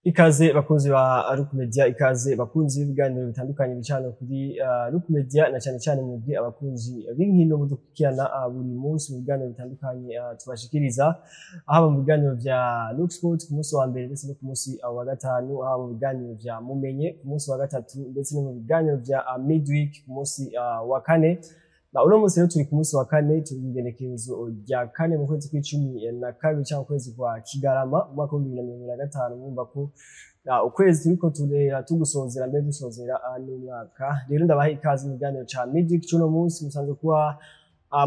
Ikaze bakunzi ba Ruku Media, ikaze bakunzi b'ibiganiro bitandukanye bicana kuri Ruku Media, na cyane cyane mwebwe abakunzi b'inkino mudukurikirana buri munsi mu biganiro bitandukanye tubashikiriza, haba mu biganiro vya Look Sport ku munsi wa mbere ndetse no ku munsi wa gatanu, haba mu biganiro vya Mumenye ku munsi wa gatatu ndetse no mu biganiro vya Midweek ku munsi wa kane. Na uno munsi rero turi ku munsi wa kane, turi mw'igenekerezo rya kane mu kwezi kw'12 cyangwa ukwezi kwa Kigarama mu mwaka w'2025. Mwumva ko ukwezi turiko turera tugusozera, mbere dusozera n'umwaka. Rero ndabaha ikaze mu kiganiro ca Midweek c'uno munsi. Musanzwe kuba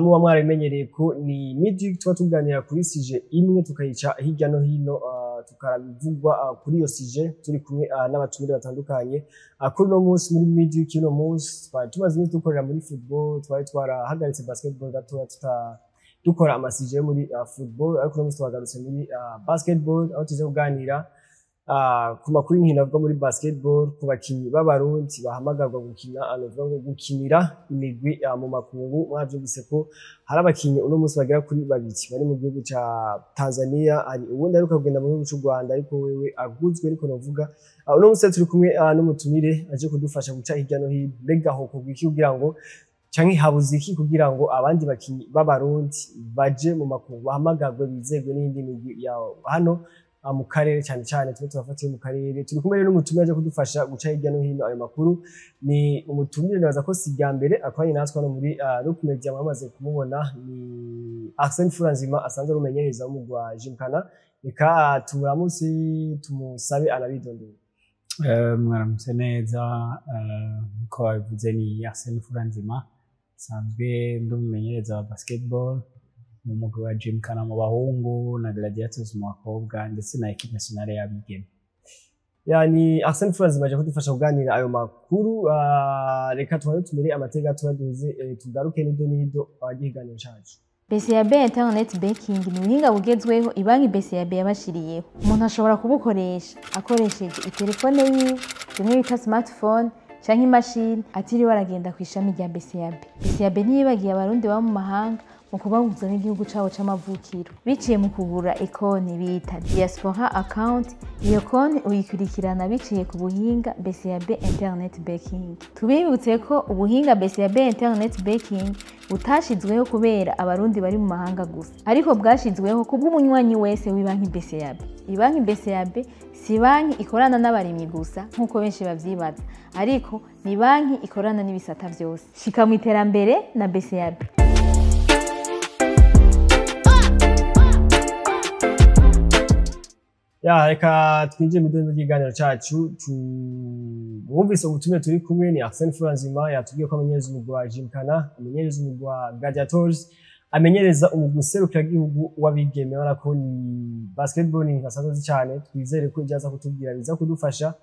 muba mwarabimenyereye ko ni Midweek tuba tuganira kuri sujet imwe, tukayica hirya no hino, tukaraba ibivugwa kuri iyo sujet, turi kumwe n'abatumire batandukanye. Kuri uno munsi, muri Midweek y'uno munsi, twari tumaze iminsi dukorera muri football, twari twarahagaritse basketball gatoya, tuta dukora ama sujets yo muri football, ariko uno munsi twagarutse muri basketball, aho tuze kuganira ku makuru y'inkino avuga muri basketball, ku bakinyi b'Abarundi bahamagarwa gukina, novuga ngo gukinira imigwi mu makungu. Mwavyumvise ko hari abakinyi uno munsi bagera kuri babiri bari mu gihugu ca Tanzania, hari uwundi aheruka kugenda mu gihugu c'u Rwanda, ariko wewe aguzwe. Ariko novuga uno munsi turi kumwe n'umutumire aje kudufasha guca hirya no hino: mbega hokorwa iki kugira ngo, canke habuze iki kugira ngo abandi bakinyi b'Abarundi baje mu makungu, bahamagarwe, bizegwe n'iyindi migwi ya hano mu karere? Cyane cyane tube turafatiye mu karere. Turi kumwe rero n'umutumire aje kudufasha guca hirya no hino ayo makuru. Ni umutumire nibaza ko si irya mbere akoranye natwe hano muri Look Media, mwamaze kumubona, ni Arsene Furanzima, asanzwe ari umumenyereza w'umugwi wa Gymkhana. Reka tumuramutse, tumusabe anabidondora. Mwaramutse neza. Nkuko babivuze, ni Arsene Furanzima, nsanzwe ndi umumenyereza wa basketball mu mugwi wa Gymkhana mu bahungu na Gladiators mu bakobwa, ndetse na équipe nationale y'abigeme. Yani Arsene Furanzima aje kudufasha kuganira ayo makuru. Reka tubanze tumere amateka tuba duheze, tugaruke nido nido abagiye cacu. BCAB Internet Banking ni ubuhinga bugezweho ibanki BCAB yabashiriyeho. Umuntu ashobora kubukoresha akoresheje itelefone yiwe, bimwe bita smartphone, canke imashini, atiriwe aragenda ku ishami rya BCAB. BCAB ntiyibagiye Abarundi baba mu mahanga mu kubahuza n'igihugu cabo c'amavukiro, biciye mu kugura ikonti bita Diaspora Account. Iyo konti uyikurikirana biciye ku buhinga BCAB Internet Banking. Tubibutse ko ubuhinga BCAB Internet Banking butashizweho kubera Abarundi bari mu mahanga gusa, ariko bwashizweho kubw'umunywanyi wese w'ibanki BCAB. Ibanki BCAB si banki ikorana n'abarimyi gusa nk'uko benshi bavyibaza, ariko ni banki ikorana n'ibisata vyose. Shika mu iterambere na BCAB. Ya, reka twinjire mu dondo ry'ikiganiro cacu. Mwumvise ubutumire turi kumwe ni Arsene Furanzima, yatubwiye ko amenyereza umugwi wa Gymkhana, amenyereza umugwi wa Gladiators, amenyereza umugwi serukiragihugu w'abigeme. Urabona ko ni basketball, ni asanzwe azi cyane. Twizere ko ibyo aza kutubwira biza kudufasha,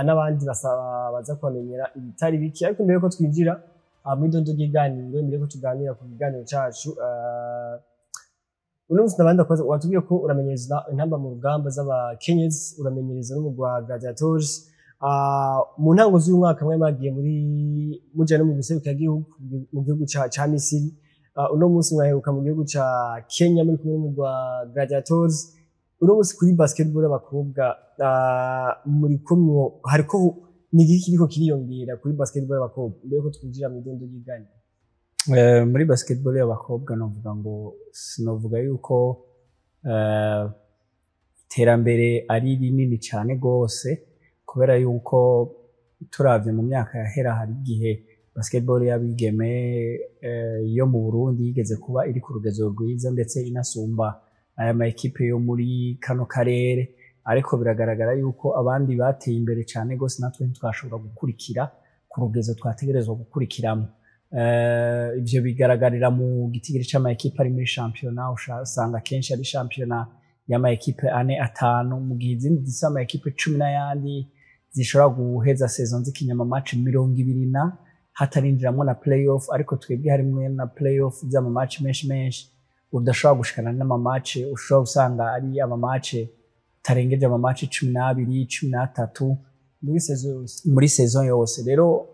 n'abandi baza kubamenyera ibitari bike. Ariko mbere yuko twinjira mu idondo ry'iganiro, mbere yuko tuganira ku kiganiro cacu, uno munsi ndabandi wakoze, watubwiye ko uramenyereza Intamba mu Rugamba z'abakenyezi, uramenyereza n'umugwi wa Gladiators. Mu ntango z'uyu mwaka mwari mwagiye muri muja no mu gihugu, mu gihugu ca Misiri. Uno munsi mwaheruka mu gihugu ca Kenya muri kumwe n'umugwi wa Gladiators. Uno munsi kuri basketball y'abakobwa, muri kumwe, hariko ni igiki kiriko kiriyongera kuri basketball y'abakobwa, mbere yuko twinjira mu idondo ry'iganiro? Muri basketball y'abakobwa, novuga ngo sinovuga yuko iterambere ari rinini cyane gose, kubera yuko turavye mu myaka yahera, hari igihe basketball y'abigeme yo mu Burundi yigeze kuba iri ku rugezo rwiza, ndetse inasumba aya ma équipes yo muri kano karere. Ariko biragaragara yuko abandi bateye imbere cyane gose, natwe ntitwashobora gukurikira ku rugezo twategerezwa gukurikiramo. Ivyo bigaragarira mu gitigiri c'ama équipes ari muri shampiyona. Usanga kenshi ari shampiyona y'ama équipes ane, atanu, mu gihe izindi zifise ama équipes 10 n'ayandi, zishobora guheza saison zikinya ama match 20 na hatarinjiramwo na playoff. Ariko twebwe harimwo na playoff z'ama match menshi menshi, udashobora gushikana n'ama match, ushobora gusanga ari ama match utarengeje ama match 12, 13 muri saison yose. Muri saison yose. Rero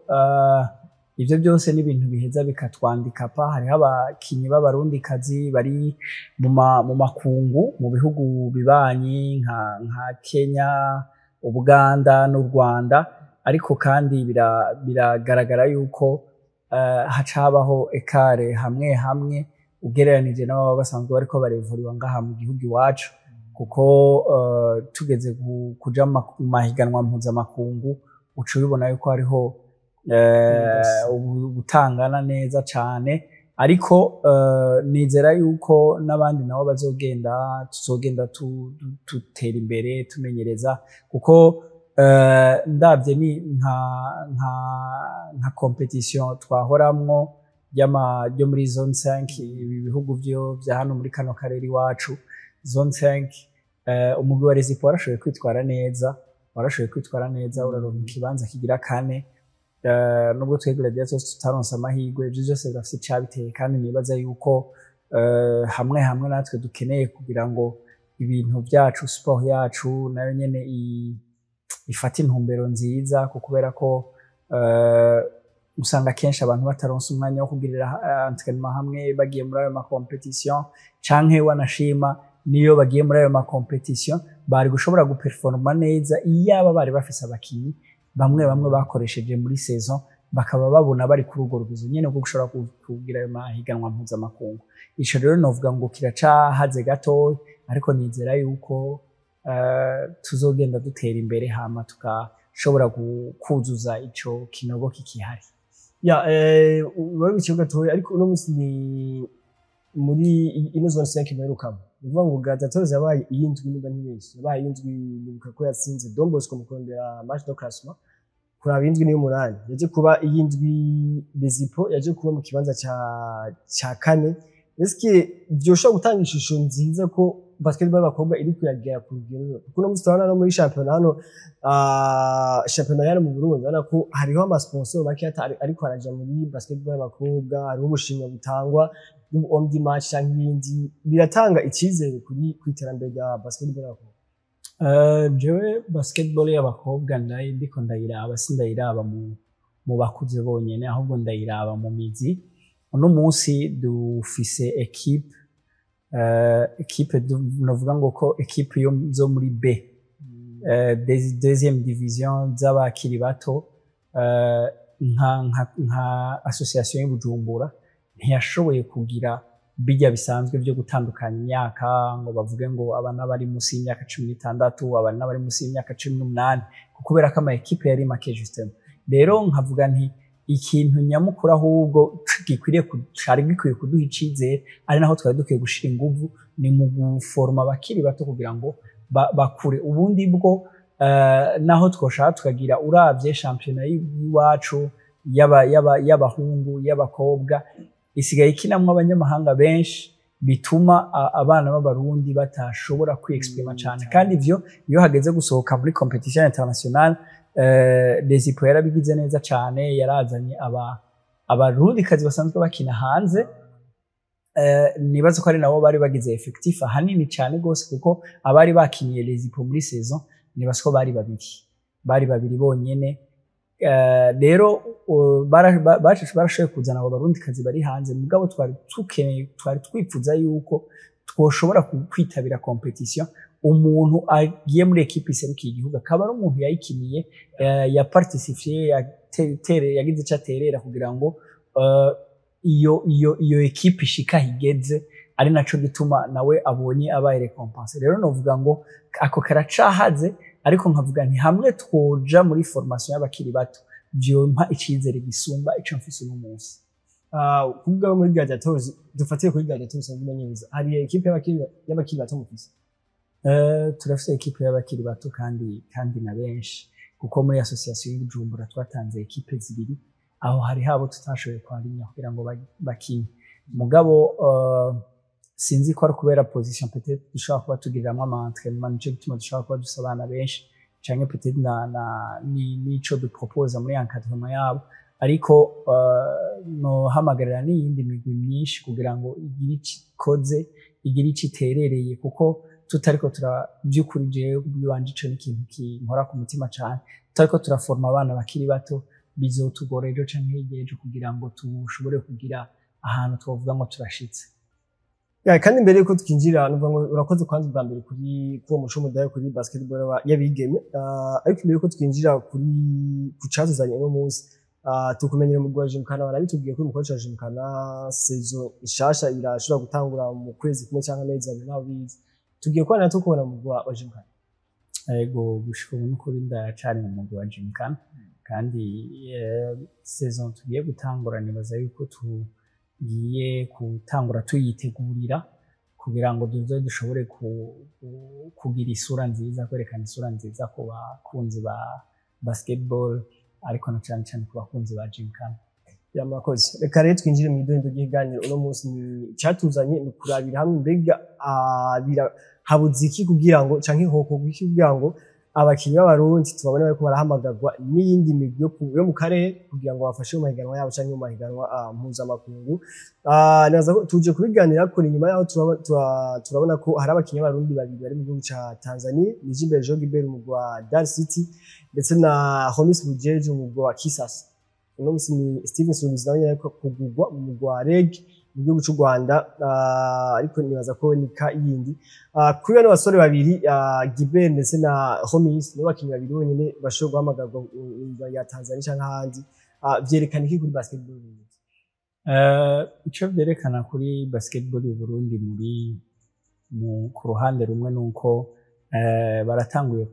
ivyo byose ni ibintu biheza bikatwandika pa. Hariho abakinyi b'Abarundikazi bari mu makungu, mu bihugu bibanyi nka Kenya. Ubuganda n'u Rwanda. Ariko kandi biragaragara yuko haca habaho écart hamwe hamwe ugereranije n'ababa basanzwe bariko barevuriwa ngaha mu gihugu iwacu, kuko tugeze kuja mu mahiganwa mpuzamakungu, uca ubibona yuko hariho ubutangana neza cane. Ariko nizera yuko n'abandi nabo bazogenda, tuzogenda tutera imbere, tumenyereza, kuko ndavye ni nka compétition twahoramwo y'ama yo muri zone 5, ibi bihugu vyo vya hano muri kano karere iwacu, zone 5, umugwi wa Rezipo warashoboye kwitwara neza, uraronka ikibanza kigira kane, nubwo twe Gladiators tutaronse amahirwe. Ivyo vyose birafise icabiteye, kandi nibaza yuko hamwe hamwe natwe dukeneye kugira ngo ibintu vyacu, sport yacu nayo nyene ifate intumbero nziza, kubera ko usanga kenshi abantu bataronse umwanya wo kugirira entraînement hamwe bagiye muri ayo ma compétition, canke wanashima niyo bagiye muri ayo ma compétition bari gushobora guperforma neza iyaba bari bafise abakinyi bamwe bamwe bakoresheje muri saison, bakaba babona bari kuri urwo rugezo nyene rwo gushobora kugira ayo mahiganwa mpuzamakungu. Ico rero novuga ngo kiracahaze gatoya, ariko nizera yuko tuzogenda dutera imbere, hama tugashobora kuzuza ico kinogo kikihari. Ya, wari mu gatoya, ariko uno munsi ni muri ino zone 5 muherukamo, ni ukuvuga ngo Gladiators yabaye iy'indwi, niba ntibeshye yabaye iy'indwi. Nibuka ko yatsinze Don Bosco mu kurondera match de classement, kuraba indwi n'iy'umunani yaje kuba iy'indwi, Bezipo yaje kuba mu kibanza ca kane. Eske vyoshobora gutanga ishusho nziza ko basketball y'abakobwa iri kuyagera ku rugero? Kuko uno munsi turabona no muri shampiyona hano, shampiyona hano mu Burundi, urabona ko hariho ama sponsor make ariko araja muri basketball y'abakobwa. Hariho ubushimwe butangwa homme du match canke ibindi, biratanga icizere kuri kw'iterambere rya basketball y'abakobwa. Jewe basketball y'abakobwa ndiko ndayiraba, sindayiraba mu bakuze bonyene, ahubwo ndayiraba mu mizi. Uno munsi dufise équipe novuga ngo ko équipe yo zo muri B, deuxième division z'abakiri bato, nka association y'Ubujumbura ntiyashoboye kugira bijya bisanzwe byo gutandukanya imyaka, ngo bavuge ngo aba n'abari munsi y'imyaka 16, aba n'abari munsi y'imyaka 18, kubera ko ama équipe yari make justement. Rero nkavuga nti ikintu nyamukuru ahubwo gikwiriye, cari gikwiye kuduha icizere, ari naho twari dukwiye gushira inguvu, ni mu guforoma abakiri bato kugira ngo bakure. Ubundi bwo naho twoshaka tukagira, uravye shampiyona y'iwacu y'abahungu, y'abakobwa, isigaye ikinamwo abanyamahanga benshi, bituma abana b'Abarundi batashobora kwiexprima cane. Kandi ivyo iyo hageze gusohoka muri compétition internationale, Desipo yarabigize neza cane, yarazanye Abarundikazi basanzwe bakina hanze. Nibaza ko ari nabo bari bagize effectif ahanini cane gose, kuko abari bakiniye Lezipo muri saison nibaza ko bari babiri bonyene. Rero barashoboye kuzana abo Barundikazi bari hanze, mugabo twari tukeneye, twari twipfuza yuko twoshobora kwitabira compétition, umuntu agiye muri équipe iserukiye igihugu akaba ari umuntu yayikiniye, yaparticipiye, yagize ico aterera kugira ngo iyo équipe ishika higeze, ari naco gituma nawe abonye abaye récompensé. Rero novuga ngo ako karacahaze, ariko nkavuga nti hamwe twoja muri formation y'abakiri bato, vyompa icizere gisumba ico mfise uno munsi. Kuvuga muri Gladiators, dufatiye kuri Gladiators umenyereza, hari équipe y'abakiri bato mufise? Turafise équipe y'abakiri bato, kandi na benshi, kuko muri association y'Ubujumbura twatanze équipe zibiri, aho hari habo tutashoboye kwarinya kugira ngo bakine. Mugabo sinzi ko ari kubera position peut-être dushobora kuba tugiriramwo ama entraînement, nico gituma dushobora kuba dufise abana benshi, canke peut-être na nico duproposa muri encadrement yabo. Ariko nohamagarira n'iyindi migwi myinshi kugira ngo igire ico ikoze, igire ico iterereye, kuko tutariko tura, vy'ukuri jewe kubwiwanje ico ni ikintu kinkora ku mutima cane, tutariko turaforma abana bakiri bato, bizotugora ejo canke hirya y'ejo kugira ngo tushobore kugira ahantu twovuga ngo turashitse. Ya, kandi mbere yuko twinjira, nuvuga ngo urakoze kwanza ubwa mbere kuri kuwo muco mudayo kuri basketball y'abigeme. Ariko imbere yuko twinjira kuri ku catuzanye uno munsi, tukumenyera mu rwa Gymkhana, barabitubwiye ko umukoresha wa Gymkhana, saison nshasha irashobora gutangura mu kwezi kumwe canke amezi 2, ntawe ubizi. Tugiye kubana tukubona mu rwa wa Gymkhana? Ego, gushika ubu n'ukuri ndacari mu mugwi wa Gymkhana, kandi saison tugiye gutangura nibaza yuko tugiye gutangura tuyitegurira kugira ngo duze dushobore kugira isura nziza, kwerekana isura nziza ku bakunzi ba basketball, ariko na cane cane ku bakunzi ba Gymkhana. Ya, murakoze. Reka rero twinjire mu idondo ry'ikiganiro uno munsi. Ni icyatuzanye ni kurabira hamwe mbega habuze iki kugira ngo, canke hokorwa iki kugira ngo abakinyi b'Abarundi tubabone bariko barahamagarwa n'iyindi migwi yo mu karere kugira ngo bafashe mu mahiganwa yabo canke mu mahiganwa mpuzamakungu. Nibaza ko tuje kubiganira ko ni nyuma yaho turabona ko hari abakinyi b'Abarundi babiri bari mu gihugu ca Tanzania, Nijimbere Jean Gilbert mu mugwi wa Dar City ndetse na Homis Bujeje mu mugwi wa Kisasa. Uno musi ni Steven Subizi nawe nyene ariko kugurwa mu mugwi wa REG mu gihugu c'u Rwanda, ariko nibaza ko ni ka yindi. Kuri bano basore babiri, Gilbert ndetse na Homis, nibo bakinyi babiri bonyene bashobora guhamagarwa mu migwi ya Tanzania canke ahandi. Vyerekana iki kuri basketball y'Uburundi? Ico vyerekana kuri basketball y'Uburundi muri mu ku ruhande rumwe nuko baratanguye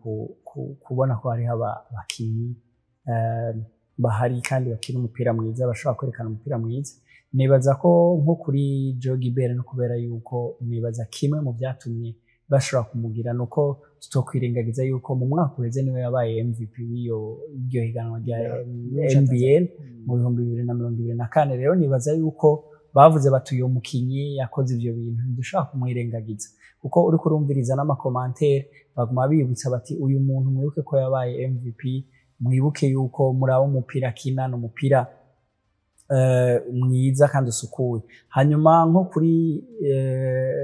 kubona ko hariho abakinyi bahari kandi bakina umupira mwiza, bashobora kwerekana umupira mwiza. Nibaza ko nko kuri Joe Gilbert, no kubera yuko nibaza kimwe mu vyatumye bashobora kumugira nuko tutokwirengagiza yuko mu mwaka uheze niwe yabaye MVP w'iyo iryo higanwa rya NBL mu 2024. Rero nibaza yuko bavuze bati uyu mukinyi yakoze ivyo bintu ntidushobora kumwirengagiza, kuko uriko urumviriza n'ama commentaires baguma bibutsa bati uyu muntu mwibuke ko yabaye MVP, mwibuke yuko muraba umupira akina ni umupira mwiza kandi usukuye. Hanyuma nko kuri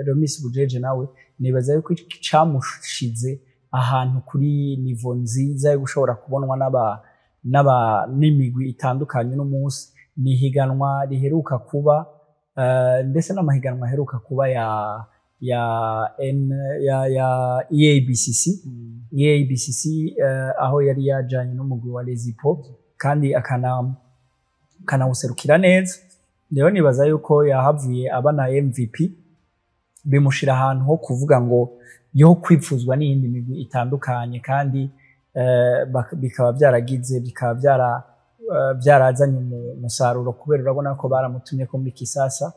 Romis Bujeje nawe, nibaza yuko icamushize ahantu kuri niveau nziza yo gushobora kubonwa n'aba n'imigwi itandukanye n'umunsi ni ihiganwa riheruka kuba, ndetse n'amahiganwa aheruka kuba ya N ya EABCC, EABCC, aho yari yajanye n'umugwi wa Lezipo kandi akanawuserukira neza. Rero nibaza yuko yahavuye aba na MVP, bimushira ahantu ho kuvuga ngo yo kwipfuzwa n'iyindi migwi itandukanye, kandi bikaba byaragize bikaba byarazanye umusaruro, kubera urabona ko baramutumye ko muri Kisasa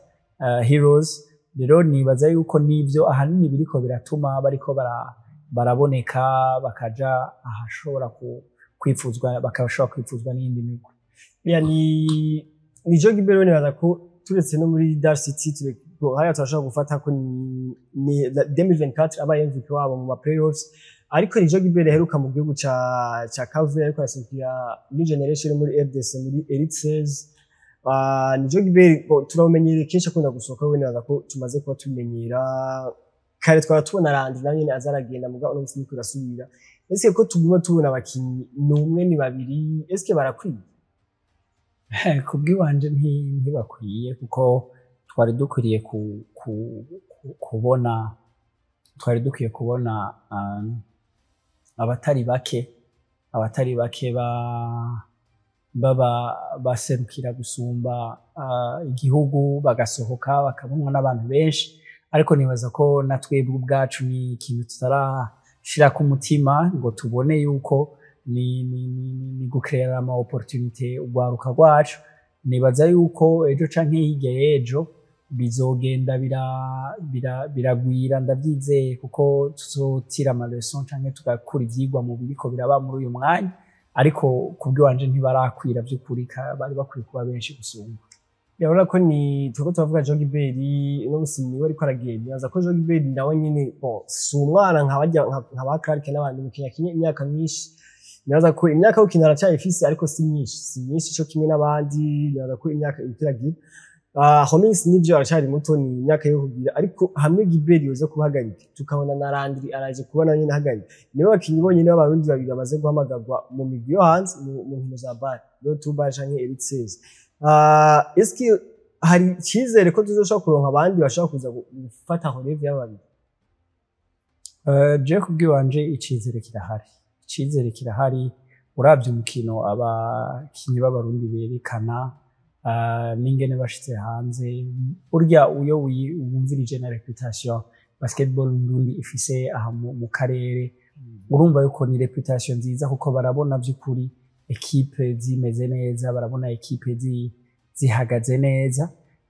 Heroes. Rero nibaza yuko nivyo ahanini biriko biratuma bariko baraboneka bakaja ahashobora kwipfuzwa, bakashobora kwipfuzwa n'iyindi migwi. Ya, ni Joe Gilbert, nibaza ko turetse no muri Dar City, hariya turashobora gufata ko ni 2024 abaye MVP wabo mu ma playoffs, ariko ni Joe Gilbert aheruka mu gihugu ca Cape, ariko araserukira New Generation muri RDC muri Elite 16. Ni Joe Gilbert turamumenyereye kenshi akunda gusohoka we, nibaza ko tumaze kuba tumenyera. Kare twara tubona Landry nawe nyene aza aragenda, mugabo uno munsi niko irasubira. Ese ko tuguma tubona abakinyi ni umwe, ni babiri, eske barakwiye? Kubw'iwanje ntibakwiye, kuko twari dukwiriye kubona, twari dukwiye kubona abatari bake baba baserukira gusumba igihugu, bagasohoka bakabonwa n'abantu benshi. Ariko nibaza ko na twebwe ubwacu ni ikintu tutarashirako umutima ngo tubone yuko ni gucréera ama opportunité urwaruka rwacu. Nibaza yuko ejo canke hirya y'ejo bizogenda biragwira, ndavyizeye, kuko tuzotira ama leçons canke tugakura ivyigwa mu biriko biraba muri uyu mwanya. Ariko kubw'iwanje ntibarakwira vy'ukuri, bari bakwiye kuba benshi gusumba. Urabona ko ni turiko turavuga Jean Gilbert, uno musi niwe ariko aragenda. Nibaza ko Jean Gilbert nawe nyene, bon, si umwana nka barya nka ba Clark n'abandi, umukinyi akinye imyaka myinshi. Nibaza ko imyaka yo gukina aracyayifise, ariko si myinshi, si myinshi co kimwe n'abandi. Nibaza ko imyaka iriko iragira. Homis nivyo aracyari muto, ni imyaka yo kugira, ariko hamwe Gilbert yoza kubahagarika, tukabona na Landry araje kuba nawe nyene ahagarika, nibo bakinyi bonyene b'Abarundi babiri bamaze guhamagarwa mu migwi yo hanze mu nkino za BAL, yo tu BAL canke Elite 16. Eske Hari icyizere ko tuzoshobora kuronka abandi bashobora kuza gufata relève y'ababiri? Je kubwiwanje icizere kirahari, icizere kirahari. Uravye umukino abakinyi b'Abarundi berekana n'ingene bashitse hanze, burya uyo wumvirije na réputation basketball Ndundi ifise aha mu karere, urumva yuko ni réputation nziza, kuko barabona vy'ukuri équipe zimeze neza, barabona équipe zihagaze neza.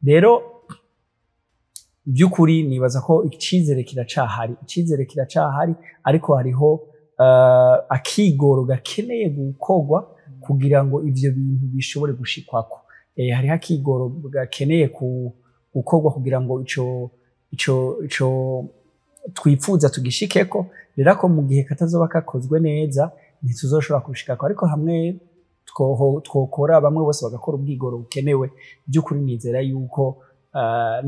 Rero by'ukuri nibaza ko icizere kiracahari, icizere kiracahari, ariko hariho akigoro gakeneye gukorwa kugira ngo ivyo bintu bishobore gushikwako. Hariho akigoro gakeneye gukorwa kugira ngo ico twipfuza tugishikeko. Rero ko mu gihe katazoba kakozwe neza, ntituzoshobora kubishikako, ariko hamwe twokora, bamwe bose bagakora ubwigoro bukenewe, by'ukuri nizera yuko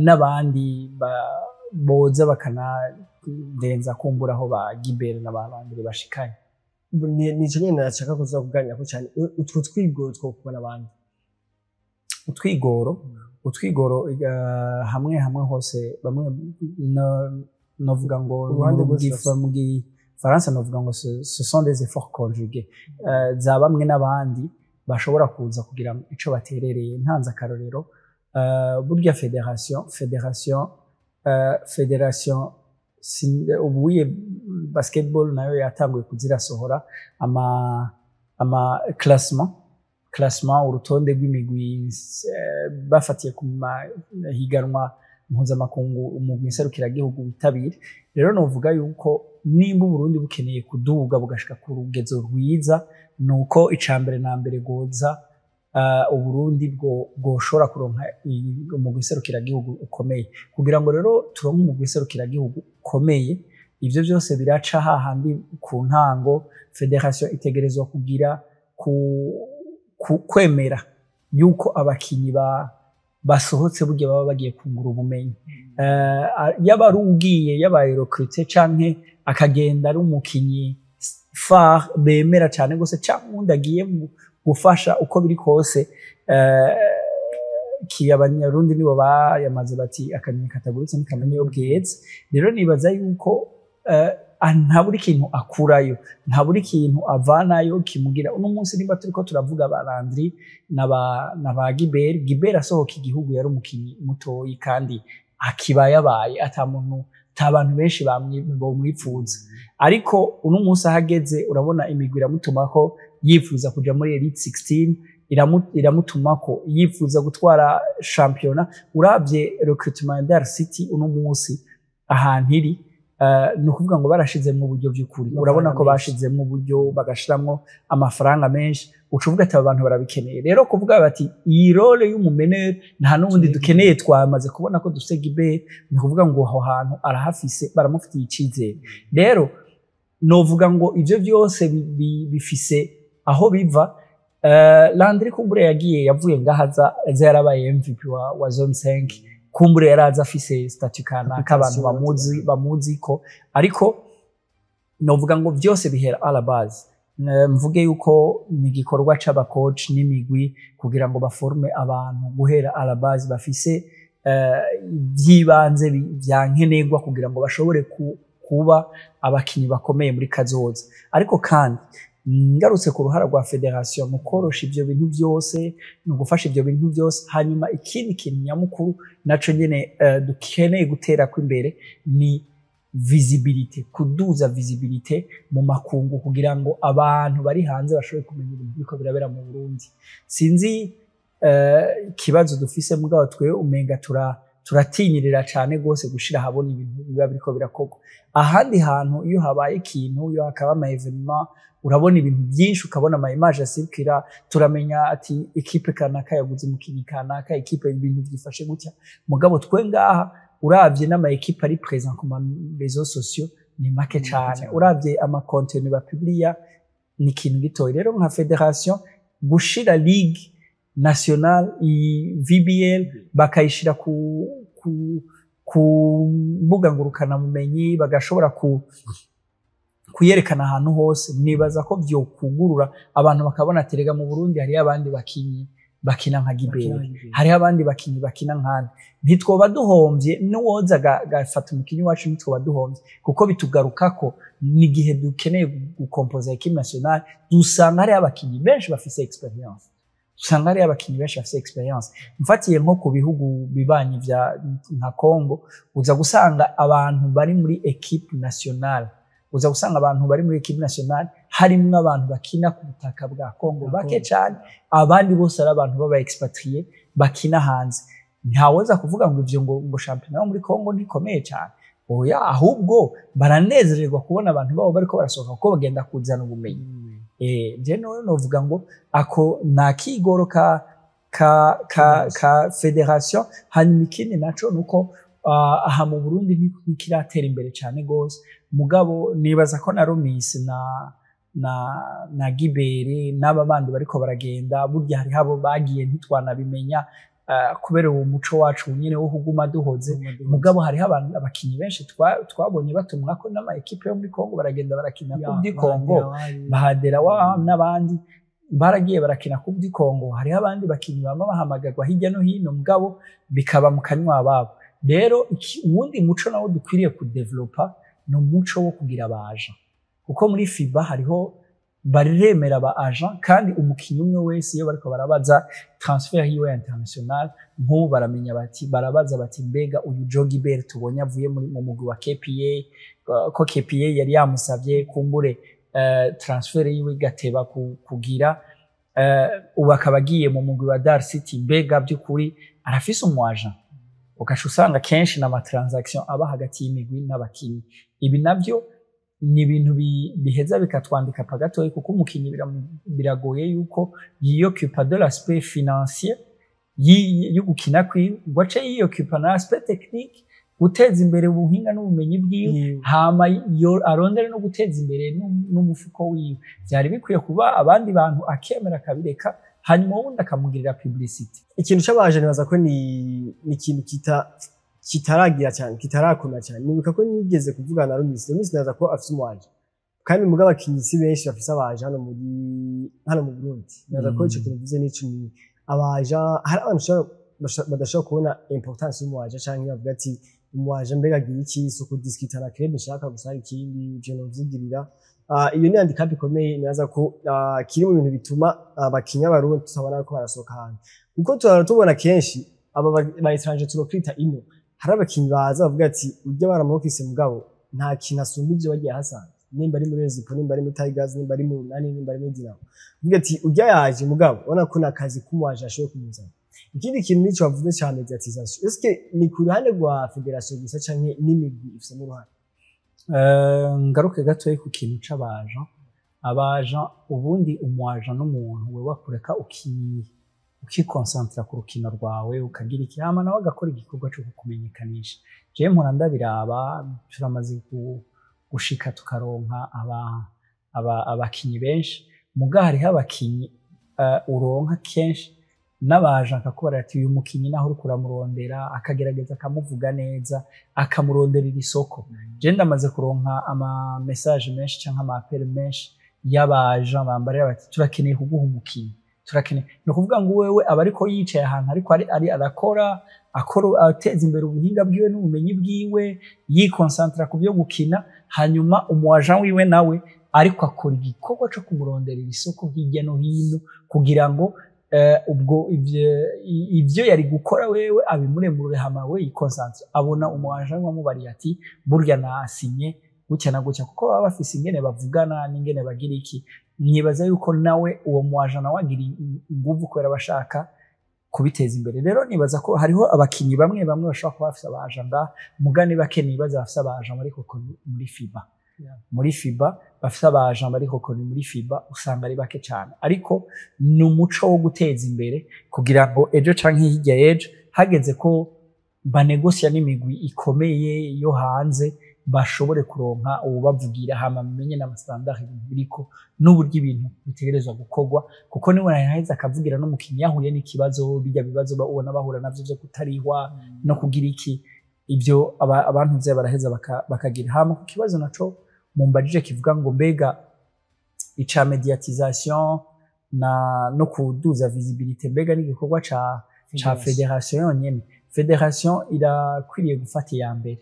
n'abandi boza bakanadenza kumbura aho ba Gibert na ba Landry bashikanye. Nico nyene nashaka kuza kuganira ko cyane, utwo twigoro two kubona abandi. Utwigoro, hamwe hamwe hose bamwe novuga ngo Uruhande mu rwose mu gifaransa novuga ngo ce sont des efforts conjugués, za bamwe n'abandi bashobora kuza kugira ngo ico baterereye. Ntanze akarorero, burya fédération ubuye basketball nayo yatanguye kuzirasohora ama classement, urutonde rw'imigwi bafatiye ku mahiganwa mpuzamakungu umugwi nserukiragihugu witabira. Rero novuga yuko nimba Uburundi bukeneye kuduga bugashika ku rugezo rwiza, nuko icambere na mbere goza Uburundi bwoshobora kuronka umugwi nserukiragihugu ukomeye. Kugira ngo rero turonke umugwi nserukiragihugu ukomeye, ivyo vyose biraca hahandi ku ntango. Fédération itegerezwa kugira ku kwemera yuko abakinyi basohotse burya baba bagiye kungura ubumenyi. Yaba ari ugiye yabaye recruté canke akagenda ari umukinyi phare bemera cane gose, canke uwundi agiye mu gufasha, uko biri kose, ki Abanyarundi nibo bayamaze bati: "Akanyoni katagurutse ntikamenya iyo bweze." Rero nibaza yuko nta buri kintu akurayo, nta buri kintu avanayo kimugira. Uno munsi nimba turiko turavuga ba Landry na ba Gibert, Gibert asohoka igihugu yari umukinyi mutoyi kandi akibayabaye, ata muntu, ata bantu benshi bomwipfuza, ariko uno munsi ahageze urabona imigwi iramutuma ko yifuza kuja muri Elite 16, iramutuma ko yifuza gutwara shampiyona. Uravye recrutement ya Dar City uno munsi ahantu iri, ni ukuvuga ngo barashizemwo uburyo by'ukuri. Urabona ko menshi. Bashizemwo uburyo, bagashiramwo amafaranga menshi, uca uvuga ati aba bantu barabikeneye. Rero kuvuga bati iyi rôle y'umu meneur nta n'ubundi dukeneye, twamaze kubona ko dufise Gibert, ni ukuvuga ngo aho hantu arahafise, baramufitiye icizere. Rero novuga ngo ivyo byose bifise aho biva. Landry kumbure yagiye, yavuye ngaha aza yarabaye MVP wa zone 5, kumbure yaraza afise statut kanaka abantu bamuzi ko, ariko novuga ngo byose bihera à la base. Mvuge yuko ni igikorwa c'aba coach n'imigwi kugira ngo baforme abantu guhera à la base bafise ivy'ibanze vya nkenerwa kugira ngo bashobore kuba abakinyi bakomeye muri kazoza. Ariko kandi ngarutse ku ruhara rwa fédération mu korosha ivyo bintu byose, mu gufasha ivyo bintu byose. Hanyuma ikindi kintu nyamukuru naco nyene dukeneye guterako imbere ni visibilité, kuduza visibilité mu makungu kugira ngo abantu bari hanze bashobore kumenya ibintu biriko birabera mu Burundi. Sinzi ikibazo dufise, mugabo twe umenga turatinyirira cane gose gushira ahabona ibintu biba biriko birakorwa ahandi hantu. Iyo habaye ikintu, iyo hakaba ama événement, urabona ibintu byinshi, ukabona ama image asirikira, turamenya ati équipe kanaka yaguze umukinyi kanaka, équipe ibintu byifashe gutya. Mugabo twe ngaha uravye n'ama équipe ari présent ku ma réseaux sociaux ni make cane, uravye ama contenu bapublia ni ikintu gitoyi. Rero nka fédération gushira ligue nationale iyi VBL bakayishira ku mbuga ngurukanabumenyi, bagashobora kuyerekana ahantu hose, nibaza ko vyokugurura abantu bakabona ati rega mu Burundi hariyo abandi bakinyi Bakina nka Gibert, hariho abandi bakinyi bakina nkande. Ntitwoba duhomvye n'uwoza gafata umukinyi wacu, ntitwoba duhomvye, kuko bitugarukako n'igihe dukeneye gukompoza équipe nationale, dusanga hariho abakinyi benshi bafise expérience, usanga hariho abakinyi benshi bafise expérience. Mfatiye nko ku bihugu bibanyi vya nka Congo, uza gusanga abantu bari muri équipe nationale, uza gusanga abantu bari muri équipe nationale harimwo abantu bakina ku butaka bwa Congo bake cyane, abandi bose ari abantu b'aba expatriés bakina hanze. Ntawoza kuvuga ngo ivyo ngo shampiyona yo muri Congo ntikomeye cyane. Oya, ahubwo baranezererwa kubona abantu babo bariko barasohoka, kuko bagenda kuzana ubumenyi. Je novuga ngo ako ni akigoro ka fédération. Hanyuma ikindi naco nuko aha mu Burundi ntikiratera imbere cyane gose, mugabo nibaza ko na Romis na Gibere n'aba bandi bariko baragenda, burya hariho abo bagiye ntitwanabimenya, kubera uwo muco wacu nyene wo kuguma duhoze. Mugabo hariho abantu, abakinyi benshi twabonye batumwa ko n'ama équipe yo muri Congo, baragenda barakina Coupe du Congo, bahadera wa n'abandi baragiye barakina Coupe du Congo. Hariho abandi bakinyi bama bahamagarwa hirya no hino, mugabo bikaba mu kanywa babo. Rero uwundi muco nawo dukwiriye kudevelopa ni umuco wo kugira aba agent, kuko muri FIBA hariho baremera aba agent, kandi umukinyi umwe wese iyo bariko barabaza transfert yiwe international, nk'ubu baramenya bati, barabaza bati: "Mbega uyu Joe Gibert tubonye avuye mu mugwi wa KPA, ko KPA yari yamusavye kumbure, transfert yiwe igateba kugira, ubu akaba agiye mu mugwi wa Dar City, mbega by'ukuri arafise umu agent?" Ugaca usanga kenshi n'ama transaction aba hagati y'imigwi n'abakinyi. Ibi navyo ni ibintu biheza bikatwandika pa gatoyi, kuko umukinyi biragoye yuko yiyokupa de l'aspect financier yo gukina kwiwe, ngo ace yiyokupa na aspect technique, guteza imbere ubuhinga n'ubumenyi bwiwe, hama arondere no guteza imbere n'umufuko wiwe. Byari bikwiye kuba abandi bantu, akemera akabireka, hanyuma ubundi akamugirira publicity. Ikintu c'abaje nibaza ko ni ikintu kitaragira cyane, kitarakomera cyane. Nibuka ko nigeze kuvugana na Rumisi. Rumisi nibaza ko afise umu agent, kandi muga abakinyi si benshi bafise aba agent hano mu Burundi. Nibaza ko ico kintu mvuze nico, ni aba agent. Hari abantu badashobora kubona importance y'umu agent, canke bavuga ati: "Umu agent mbega agira iki? Si ukudiscuta na club nshaka gusa, hari ikindi ivyo novyigirira." Iyo ni handicap ikomeye. Nibaza ko kiri mu bintu bituma abakinyi b'Abarundi tutabona ko barasohoka hanze, kuko tuhora tubona kenshi aba ba étranger turokwita ino. Hari abakinyi baza bavuga ati: "Urya baramukise, mugabo nta kintu asumba ivyo bagiye hasanze, nimba ari muri Rezipo, nimba ari muri Tigers, nimba ari mu Runani, nimba ari muri Dinamo." Uvuga ati: "Urya yaje, mugabo ubona ko nakazi k'umu agent ashoboye kumuzana." Ikindi kintu nico bavuze ca médiatisation, est-ce ni ku ruhande rwa fédération gusa canke n'imigwi ifisemo uruhare? Ngaruke gatoyi ku kintu c'aba agent. Aba agent, ubundi umu agent n'umuntu wewe akureka ukikonsantra ku rukino rwawe, ukagira iki, hama nawe agakora igikorwa co kukumenyekanisha. Jewe mpora ndabiraba, turamaze gushika tukaronka abakinyi benshi, muga hariho abakinyi uronka kenshi n'aba agent akakubara ati: "Uyu mukinyi naho uriko uramurondera," akagerageza akamuvuga neza, akamuronderera isoko. Je ndamaze kuronka ama message menshi canke ama appel menshi y'aba agent bambarira bati: "Turakeneye kuguha umukinyi, turakeneye." Ni ukuvuga ngo wewe aba ariko yicaye ahantu, ariko ari arakora, akora ateza imbere ubuhinga bwiwe n'ubumenyi bwiwe, yikonsantra ku byo gukina, hanyuma umu agent wiwe nawe ariko akora igikorwa co kumuronderera isoko hirya no hino, kugira ngo ubwo ivyo yari gukora wewe abimuremurure, hama we yikonsantre. Abona umu agent wamubariye ati: "Burya nasinye gutya na gutya," kuko baba bafise ingene bavugana n'ingene bagira iki. Mwibaza yuko nawe uwo mu agent nawe agira inguvu kubera bashaka kubiteza imbere. Rero nibaza ko hariho abakinyi bamwe bamwe bashobora kuba bafise aba agent ngaha, mugani bake nibaza bafise aba agent bari koko muri FIBA. Muri FIBA bafise aba agent bari koko muri FIBA usanga ari bake cyane, ariko ni umuco wo guteza imbere kugira ngo ejo canke hirya y'ejo hageze ko banegosya n'imigwi ikomeye yo hanze, bashobore kuronka uwubavugira, hama bamenye n'ama standard ibintu biriko n'uburyo ibintu bitegerezwa gukorwa, kuko niwe yaheze akavugira n'umukinyi yahuye n'ikibazo, bijya bibazo ubona bahura navyo vyo kutarihwa no kugira iki, ibyo abantu nze baraheza bakagira. Hama ku kibazo naco mumbajije kivuga ngo mbega ica médiatisation. na no kuduza visibilité, mbega n'igikorwa ca fédération yonyene? Fédération irakwiriye gufata iya mbere,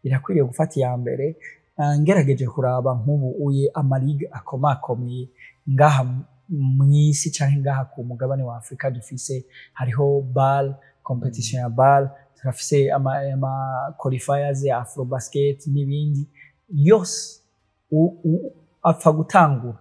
irakwiriye gufata iya mbere. Ngerageje kuraba nk'ubu uye ama ligue akomakomeye ngaha mw'isi canke ngaha ku mugabane wa Afrika dufise, hariho BAL, compétition ya BAL, turafise ama qualifiers ya Afrobasket n'ibindi yose. Apfa gutangura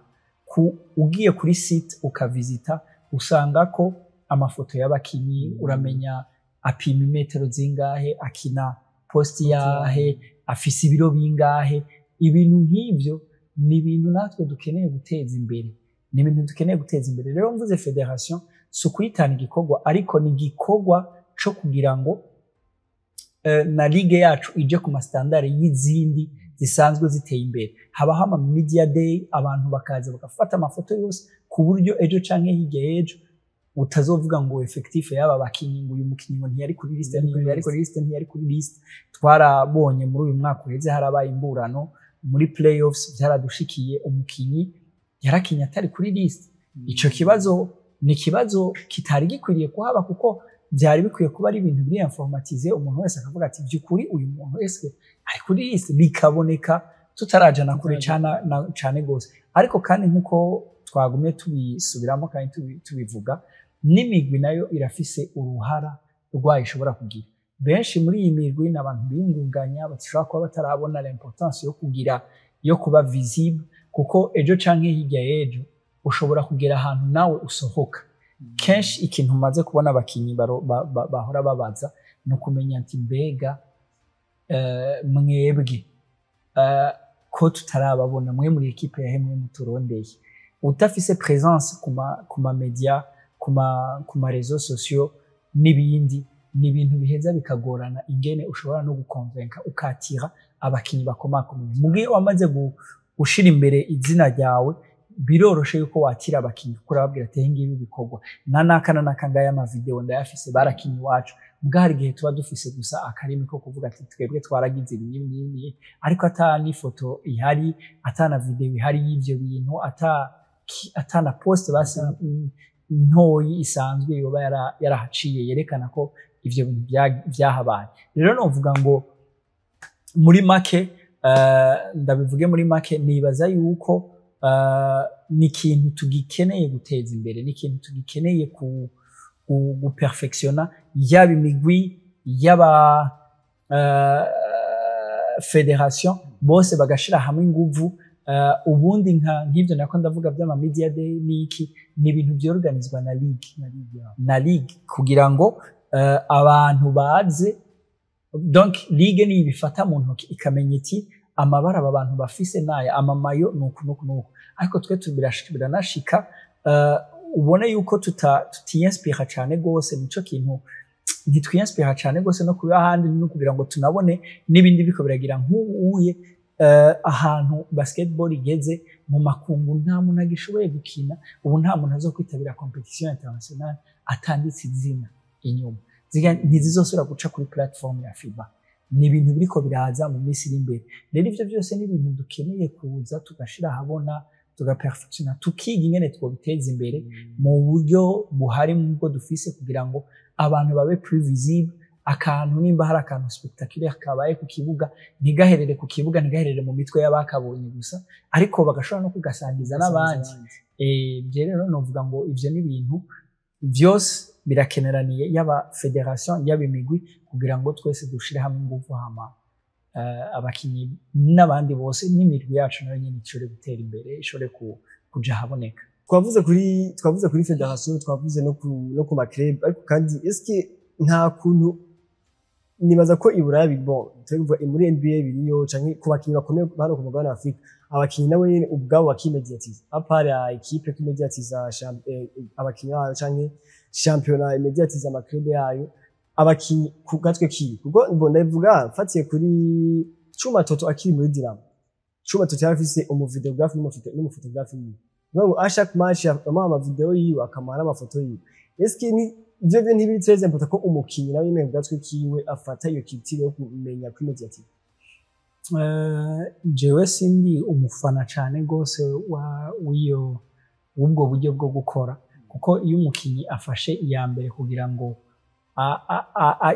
ugiye kuri site ukavisita, usanga ko amafoto y'abakinyi, uramenya apima imetero zingahe, akina poste yahe, afise ibiro bingahe. Ibintu nk'ivyo ni ibintu natwe dukeneye guteza imbere, ni ibintu dukeneye guteza imbere. Rero mvuze fédération, si ukuyitana igikorwa, ariko ni igikorwa co kugira ngo na ligue yacu ije ku ma standard y'izindi zisanzwe ziteye imbere. Habaho ama media day, abantu bakaza bagafata amafoto yose, ku buryo ejo canke hirya y'ejo utazovuga ngo effectif y'aba bakinyi, ngo uyu mukinyi ngo ntiyari kuri liste, ntiyari kuri liste, ntiyari kuri liste. Twarabonye muri uyu mwaka uheze harabaye imburano muri playoffs, byaradushikiye, umukinyi yarakinye atari kuri liste. Ico kibazo ni ikibazo kitari gikwiriye kuhaba, kuko byari bikwiye kuba ari ibintu biri informatisé, umuntu wese akavuga ati: "By'ukuri uyu muntu wese ari kuri liste?" Bikaboneka tutarajana kure cane gose. Ariko kandi nkuko twagumye tubisubiramo kandi tubivuga, n'imigwi nayo irafise uruhara rwayo ishobora kugira. Benshi muri iyi migwi ni abantu biyungunganya, bashobora kuba batarabona l'importance yo kugira, yo kuba visible, kuko ejo canke hirya y'ejo ushobora kugera ahantu nawe usohoka. Kenshi ikintu umaze kubona abakinyi bahora babaza ni ukumenya ati: "Mbega mwebwe ko tutarababona, mwe muri équipe yahe, mwe muturondeye?" Udafise présence ku ma média, ku ma réseaux sociaux n'ibindi, ni ibintu biheza bikagorana ingene ushobora no gukonvenka, ukatira abakinyi bakomakomeye. Mugihe wamaze gushira imbere izina ryawe, biroroshe yuko watira abakinyi, kuko urababwira ati: "Ngibi bikorwa na naka na naka, ngaya ama vidéo ndayafise, barakinye iwacu." Mbwa hari igihe tuba dufise gusa akarimi ko kuvuga ati: "Twebwe twaragize ibi n'ibi n'ibi," ariko ata n'ifoto ihari, ata na vidéo ihari y'ivyo bintu, ata na post basi ntoyi isanzwe yoba yarahaciye yerekana ko ivyo bintu vyahabaye. Rero novuga ngo muri make, ndabivuge muri make, nibaza yuko ni ikintu tugikeneye guteza imbere, ni ikintu tugikeneye guperfectiona, yaba imigwi, yaba fédération, bose bagashira hamwe inguvu. Ubundi nk'ivyo nako ndavuga vy'ama media day n'iki, ni ibintu vyorganizwa na ligue, na ligue, kugira ngo abantu baze. Donc ligue niyo ibifata mu ntoki, ikamenya iti: "Amabara aba bantu bafise naya, ama maillots nuku nuku nuku." Ariko twe biranashika ubone yuko tutiyinspira cane gose. Nico kintu, ntitwiyinspira cane gose no kuba ahandi, no kugira ngo tunabone n'ibindi biko biragira. Nk'ubuye ahantu basketball igeze mu makungu, nta muntu agishoboye gukina ubu, nta muntu azokwitabira compétition internationale atanditse izina inyuma. Ntizizosubira guca kuri plateforme ya FIBA. Ni ibintu biriko biraza mu minsi iri imbere. Rero ivyo byose ni ibintu dukeneye kuza tugashira ahabona, tugaperfectiona, tukiga ingene twobiteza imbere mu buryo buhari bwo dufise, kugira ngo abantu babe plus visible. Akantu, nimba hari akantu spectaculaire kabaye ku kibuga, ntigaherere ku kibuga, ntigaherere mu mitwe y'abakabonye gusa, ariko bagashobora no kugasangiza n'abandi. Je rero novuga ngo ivyo ni ibintu byose birakeneraniye, yaba fédération, yaba imigwi, kugira ngo twese dushire hamwe ingufu, hama abakinyi n'abandi bose n'imirwi yacu nayo nyene ishobore gutera imbere, ishobore kuja ahaboneka. Twavuze kuri fédération, twavuze no ku ma club, ariko kandi eske nta kuntu, nibaza ko i Buraya, bon, tuvuga muri NBA biriyo, canke ku bakinyi bakomeye hano ku mugabane wa Afrika, abakinyi nabo nyene ubwabo bakimediatiza, à part ya équipe kimediatiza abakinyi bayo, canke championnat imediatiza ama club yayo, abakinyi ku gatwe kiwe? Kuko bon, ndabivuga mfatiye kuri Cuma Toto akiri muri Dinamo. Cuma Toto yari afise umu vidéographe n'umu photographe wiwe, ngo à chaque match amuha ama vidéo yiwe, akamuha n'amafoto yiwe. Eske ni ivyo byo ntibiri très important ko umukinyi nawe nyene ku gatwe kiwe afata iyo culture yo kumenya kwimediatiza? Jewe sindi umufana cane gose w'iyo w'ubwo buryo bwo gukora, kuko iyo umukinyi afashe iya mbere kugira ngo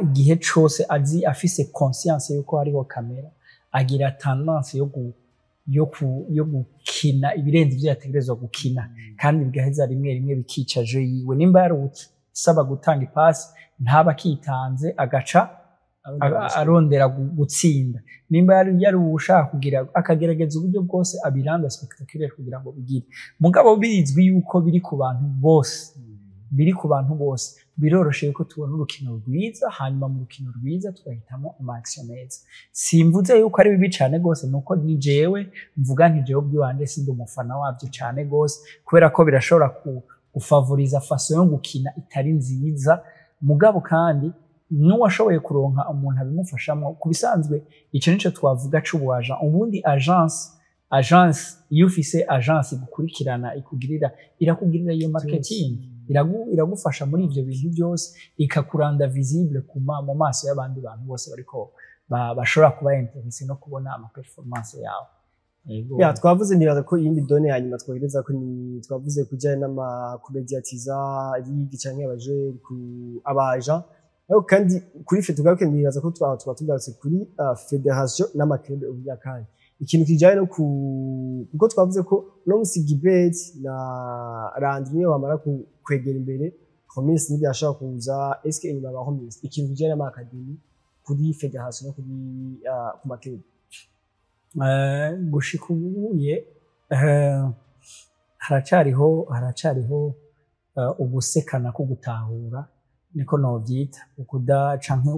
igihe cose azi afise conscience yuko hariho kamera, agira tendance yo gukina ibirenze ivyo yategerezwa gukina, kandi bigaheza rimwe rimwe bikica jeu yiwe. Nimba yari usaba gutanga ipasi, ntaba akitanze, agaca arondera gutsinda. Nimba yari ushaka kugira, akagerageza uburyo bwose abiranga spectaculaire kugira ngo bigire. Mugabo bizwi yuko biri ku bantu bose, biri ku bantu bose, biroroshe yuko tubona urukino rwiza, hanyuma mu rukino rwiza tugahitamo ama action meza. Simvuze yuko ari bibi cane gose, nuko ni jewe mvuga nti jewe ubwiwanje sindi umufana wavyo cane gose, kubera ko birashobora gufavoriza façon yo gukina itari nziza. Mugabo kandi n'uwashoboye kuronka umuntu abimufashamo, ku bisanzwe ico nico twavuga c'ubu agent. Ubundi agence, iyo ufise agence igukurikirana, ikugirira, irakugirira iyo marketing, iragufasha muri ivyo bintu byose, ikakuranda visible mu maso y'abandi bantu bose bariko bashobora kuba intéressé no kubona ama performance yawe. Yego. Ya, twavuze, nibaza ko iyindi donnée ya nyuma twohereza ko ni twavuze kujyanye n'ama kumédiatiza ligue canke abaje ku abaja, ariko kandi kuri fe tugaruke, nibaza ko tuba tugarutse kuri fédération n'ama club uburyo. Kandi ikintu kijanye no ku, kuko twavuze ko uno musi Gibet na Landry niyo bamara kwegera imbere, Homis nibyo yashobora kuza. Eske inyuma ba Homis, ikintu kijanye n'ama academy kuri fédération no kuri ku ma club? Gushika ubuye haracariho ugusekana ko gutahura, niko novyita, ukuda canke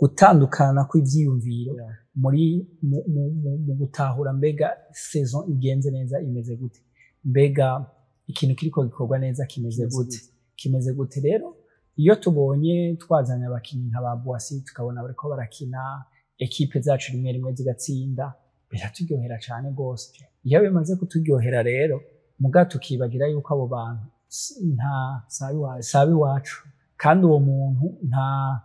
gutandukana kw'ivyiyumviro muri mu gutahura mbega saison igenze neza imeze gute, mbega ikintu kiriko gikorwa neza kimeze gute, kimeze gute. Rero iyo tubonye twazanye abakinyi nka ba Boissy, tukabona bariko barakina, ekipe zacu rimwe rimwe zigatsinda, biraturyohera cane gose. Iyo bimaze kuturyohera rero, muga tukibagira yuko abo bantu nta sabi iwacu, kandi uwo muntu nta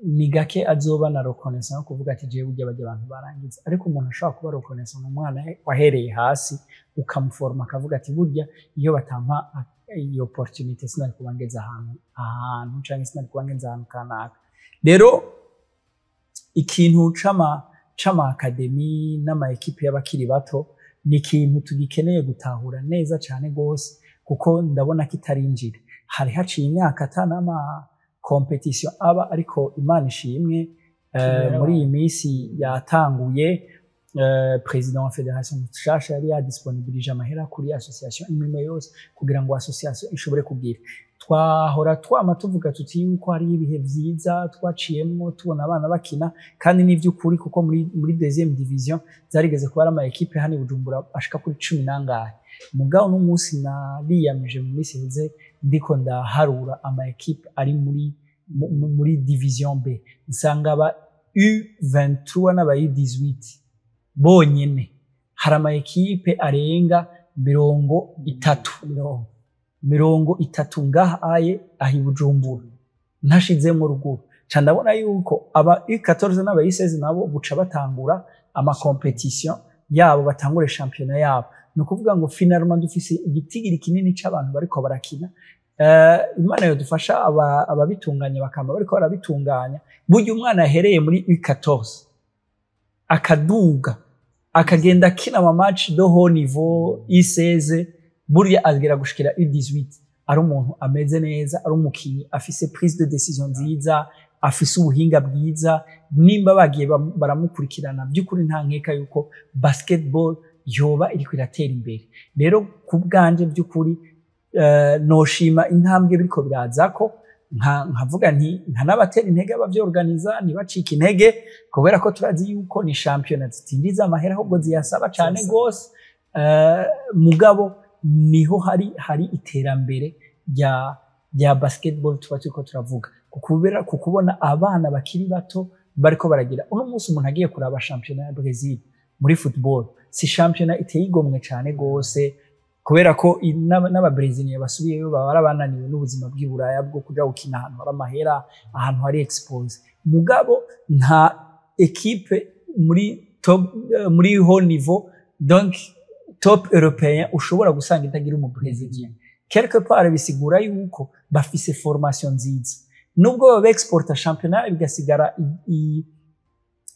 ni gake azoba na reconnaissance yo kuvuga ati jewe burya bajya abantu barangiza. Ariko umuntu ashobora kuba reconnaissance mu mwana wahereye hasi ukamuforma, akavuga ati burya iyo batampa iyo opportunité sinari kuba ngeze ahantu canke sinari kuba ngeze ahantu kanaka. Rero ikintu c'ama academy n'ama ekipe y'abakiri bato ni ikintu tugikeneye gutahura neza cane gose, kuko ndabona kitarinjira. Hari haciye imyaka ata n'ama compétition aba, ariko Imana ishimwe, muri iyi minsi yatanguye. Président wa fédération mushasha yari yadisponibilije amahera kuri association imwe yose kugira ngo association ishobore kugira. Twahora twama tuvuga tuti yuko hari ibihe vyiza twaciyemwo tubona abana bakina, kandi ni vy'ukuri, kuko muri deuxième division zarigeze kuba ari ama ekipe hano i Bujumbura ashika kuri 10 nangahe. Mugabo n'umunsi nariyamije mu minsi iheze ndiko ndaharura ama ekipe ari muri division B, nsanga aba U23 n'aba U18 bonyene hari ama ekipe arenga 30, 30 ngaha aye ahi Bujumbura, ntashizemwo ruguru. Ca ndabona yuko aba U14 n'aba U16 nabo buca batangura ama compétition yabo, batangure championnat yabo. Ni ukuvuga ngo finalement dufise igitigiri kinini c'abantu bariko barakina. Imana yodufasha ababitunganya bakama bariko barabitunganya. Burya umwana yahereye muri U14 akaduga, akagenda akina ama match de haut niveau U16, burya agera gushikira U18 ari umuntu ameze neza, ari umukinyi afise prise de décision nziza, afise ubuhinga bwiza. Nimba bagiye baramukurikirana, by'ukuri nta nkeka yuko basketball yoba iriko iratera imbere. Rero ku bwanje by'ukuri noshima intambwe biriko birazako, nkavuga nti nka n'abatera intege abavyorganiza ntibacike intege, kubera ko turazi yuko ni shampiyona zitinjiza amahera, ahubwo ziyasaba cane gose. Mugabo niho hari iterambere rya basketball tuba turiko turavuga, kukubera kukubona abana bakiri bato bariko baragira. Uno munsi umuntu agiye kuraba shampiyona ya Brazil muri football, si shampiyona iteye igomwe cane gose, kubera ko n'ababreziliya basubiyeyo baba barabananiwe n'ubuzima bw'i Buraya bwo kuja gukina ahantu hari amahera, ahantu hari exposé. Mugabo nta ekipe muri top, muri haut niveau, donc top européen ushobora gusanga itagira umu brésilien. Quelque part bisigura yuko bafise formation nziza, nubwo baba exporta championnat bigasigara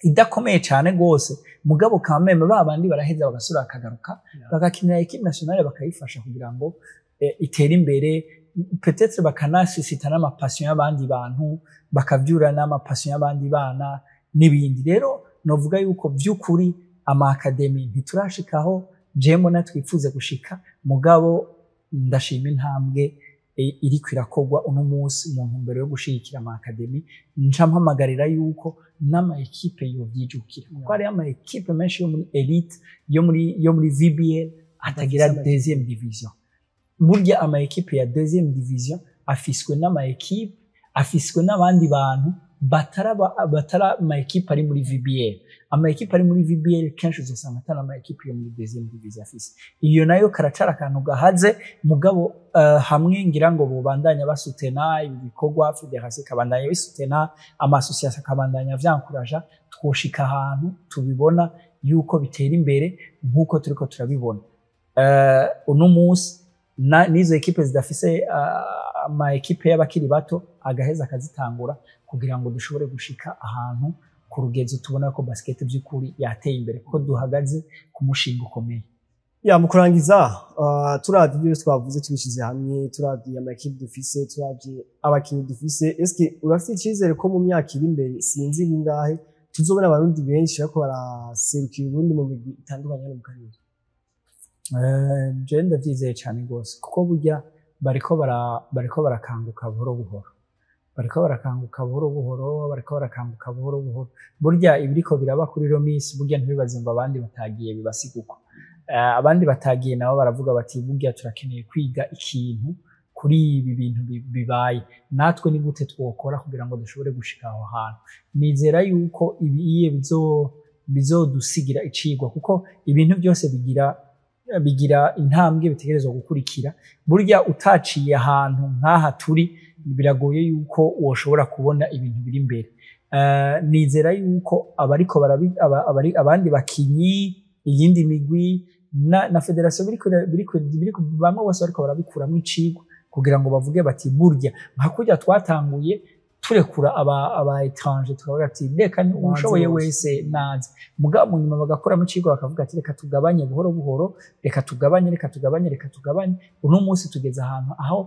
idakomeye cyane gose, mugabo quand même ba bandi baraheza bagasura bakagaruka, bagakinira équipe nationale, bakayifasha kugira ngo itere imbere, peut-être bakanasuscita n'ama passion y'abandi bantu, bakavyura n'ama passion y'abandi bana n'ibindi. Rero novuga yuko vy'ukuri ama académie ntiturashikaho jewe mbona twifuze gushika, mugabo ndashima intambwe iriko irakorwa uno munsi mu ntumbero yo gushigikira ama académie. Nca mpamagarira yuko n'ama équipe yovyijukira, kuko hariyo ama équipe menshi yo muri élite, yo muri VBL atagira Adafise ama deuxième division. Burya ama équipe ya deuxième division afiswe n'ama équipe, afiswe n'abandi bantu batari ama équipe ari muri VBL. Ama équipe ari muri VBL kenshi uzosanga atari ama équipe yo muri deuxième division afise. Iyo nayo karacara akantu gahaze, mugabo hamwe ngira ngo bobandanya basutena ibi bikorwa, fédération ikabandanya bisutena, ama association akabandanya vyankuraja, twoshika ahantu tubibona yuko bitera imbere nk'uko turiko turabibona uno munsi. N'izo équipe zidafise ama équipe y'abakiri bato agaheza akazitangura kugira ngo dushobore gushika ahantu ku rugezo tubona ko basket by'ukuri yateye imbere, kuko duhagaze ku mushinga ukomeye. Ya, mu kurangiza, turavye ibyo twavuze tubishize hamwe, turavye ama équipe dufise, turavye abakinyi dufise, eske urafite icizere ko mu myaka iri imbere, sinzi bingahe, tuzobona abarundi benshi bariko baraserukira Uburundi mu migwi itandukanye hano mu karere? Je ndavyizeye cane gose, kuko burya bariko barakanguka buhoro buhoro, bariko barakanguka buhoro buhoro, bariko barakanguka buhoro buhoro. Burya ibiriko biraba kuri Romis, burya ntibibaze ngo abandi batagiye bibasiga uko. Abandi batagiye nabo baravuga bati: "Burya turakeneye kwiga ikintu kuri ibi bintu bibaye, natwe ni gute twokora kugira ngo dushobore gushika aho hantu?" Nizera yuko ibi iye bizodusigira icigwa, kuko ibintu byose bigira intambwe bitegerezwa gukurikira. Burya utaciye ahantu nk'aha turi, biragoye yuko woshobora kubona ibintu biri imbere. Nizera yuko abariko abandi bakinyi, iyindi migwi na fédération biriko bamwe bose bariko barabikuramwo icigwa kugira ngo bavuge bati: "Burya nka kurya twatanguye turekura aba étranger, tukavuga ati reka ni uwushoboye bose. wese naze," mugabo mu nyuma bagakuramo icigwa bakavuga ati: "Reka tugabanye buhoro buhoro, reka tugabanye, reka tugabanye, reka tugabanye." Uno munsi tugeze ahantu aho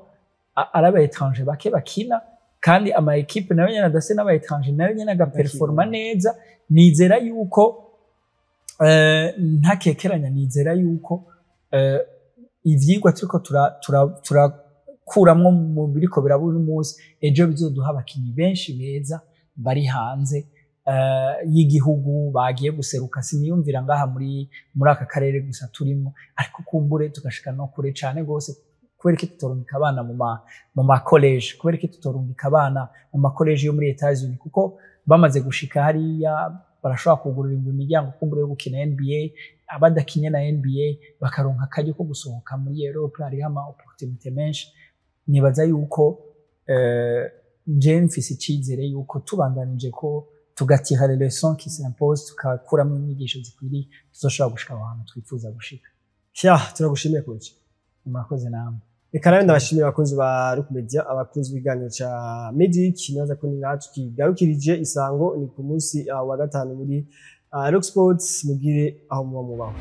ari aba étranger bake bakina, kandi ama équipe nayo nyene adase n'aba étranger nayo nyene agaperforma neza. Nizera yuko ntakekeranya, nizera yuko ivyigwa turiko turakuramwo mu biriko biraba uno munsi, ejo bizoduha abakinyi benshi beza bari hanze y'igihugu bagiye guseruka. Siniyumvira ngaha muri aka karere gusa turimo, ariko kumbure tugashika no kure cane gose. Kubera iki tutorungika abana mu ma collège? Kubera iki tutorungika abana mu ma collège yo muri Etats-Unis? Kuko bamaze gushika hariya barashobora kugururirwa imiryango kumbure yo gukina NBA, abadakinye na NBA bakaronka akaryo ko gusohoka muri Europe, hariho ama opportunité menshi. Nibaza yuko je mfise icizere yuko tubandanije ko tugatira les leçons qui s'imposent, tukakuramo inyigisho zikwiriye, tuzoshobora gushika aho hantu twifuza gushika. Sha, turagushimiye coach. Murakoze namwe. Reka nawe ndabashimira abakunzi ba Rock Media, abakunzi b'ibiganiro ca Medic. Nibaza ko ni natwe kigarukirije isango, ni ku munsi wa gatanu muri Rock Sports. Mugire aho muba mubaho.